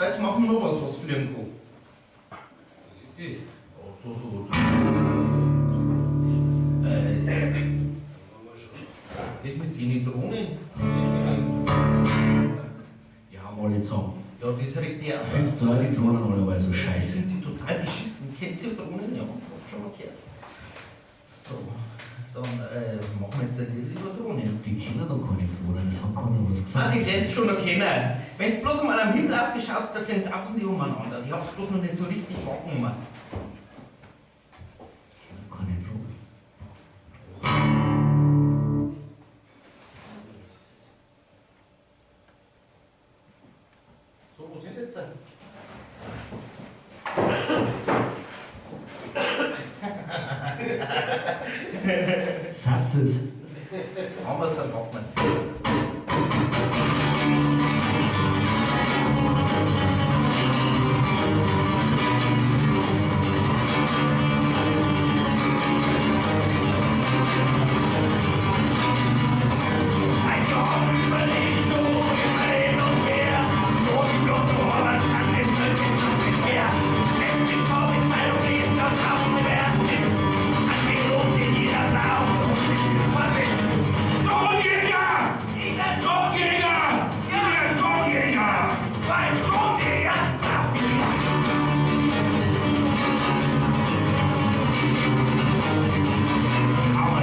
Jetzt machen wir noch was, was fliegen kann. Was ist das? Ja, so, so. Das mit den Drohnen, das mit den. Die haben alle zusammen. Ja, das regt die auf. Findest du auch die Drohnen alle so scheiße? Sind die total beschissen. Kennt ihr Drohnen? Ja, habt schon mal gehört. So, dann machen wir jetzt ein Lied über Drohnen. Die kennen doch keine Drohnen, das hat keiner was Ah, gesagt. die lernt schon noch kennen. Wenn's bloß einmal am Himmel aufschaut, da fliegen tausende umeinander. Die haben's bloß noch nicht so richtig wahrgenommen. Kennen keine Drohnen. So, was ist jetzt? Satz es. Haben wir's, dann packen wir's. Seit Jahren überlege ich schon immer hin und her, wo die bloße Ohren an den Welt ist noch nicht her. Wenn sie vor die Zeitung liest, dann draußen werden Witz. An den Lohn, den jeder braucht, und das ist mal Witz. Drohnenjäger! Drohnenjäger! Ja, Drohnenjäger! Weil Drohnenjäger braucht jeder. Aua.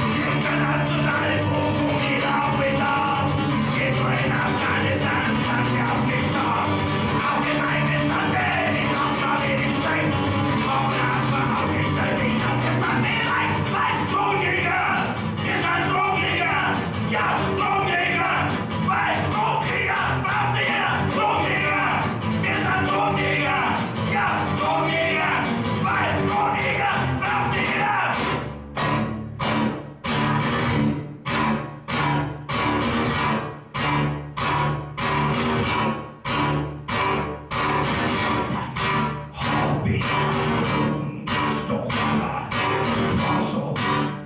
Internationale Bogen auf mit auf. Geht nur in Afghanistan, hat sie aufgeschaut. Auch im eigenen Lande, die Hauptsache nicht steigt. Auch aber aufgestellt, ich hab das an den Leib. Weil Drohnenjäger! Wir sind Drohnenjäger! Ja, Drohnenjäger! Weil Drohnenjäger braucht jeder! Drohnenjäger! Wir sind Drohnenjäger! Ja, Drohnenjäger! Weil Drohnenjäger braucht jeder! Hab ich gestochen, das war schon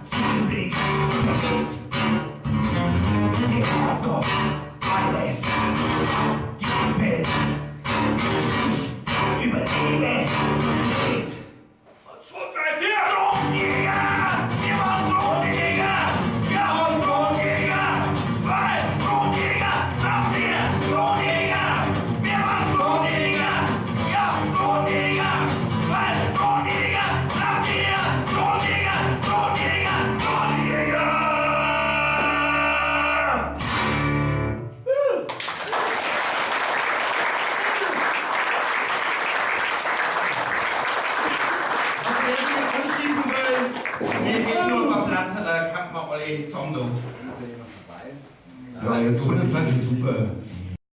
ziemlich spät. Sie hat doch alles abgefällt. Ich überlebe nicht. 2, 3, 4! Drohnenjäger! Wir waren Drohnenjäger! Wir waren Drohnenjäger! Weil Drohnenjäger brauchen wir! Drohnenjäger! Wir waren Drohnenjäger! Ja, Drohnenjäger! Weil Drohnenjäger brauchen wir! Drohnenjäger! Drohnenjäger! Drohnenjäger! Also, wenn ich mich anschließen will, wir hätten noch ein paar Platz, da kann man alle zusammen da. Ja, jetzt Drohnen sind schon super.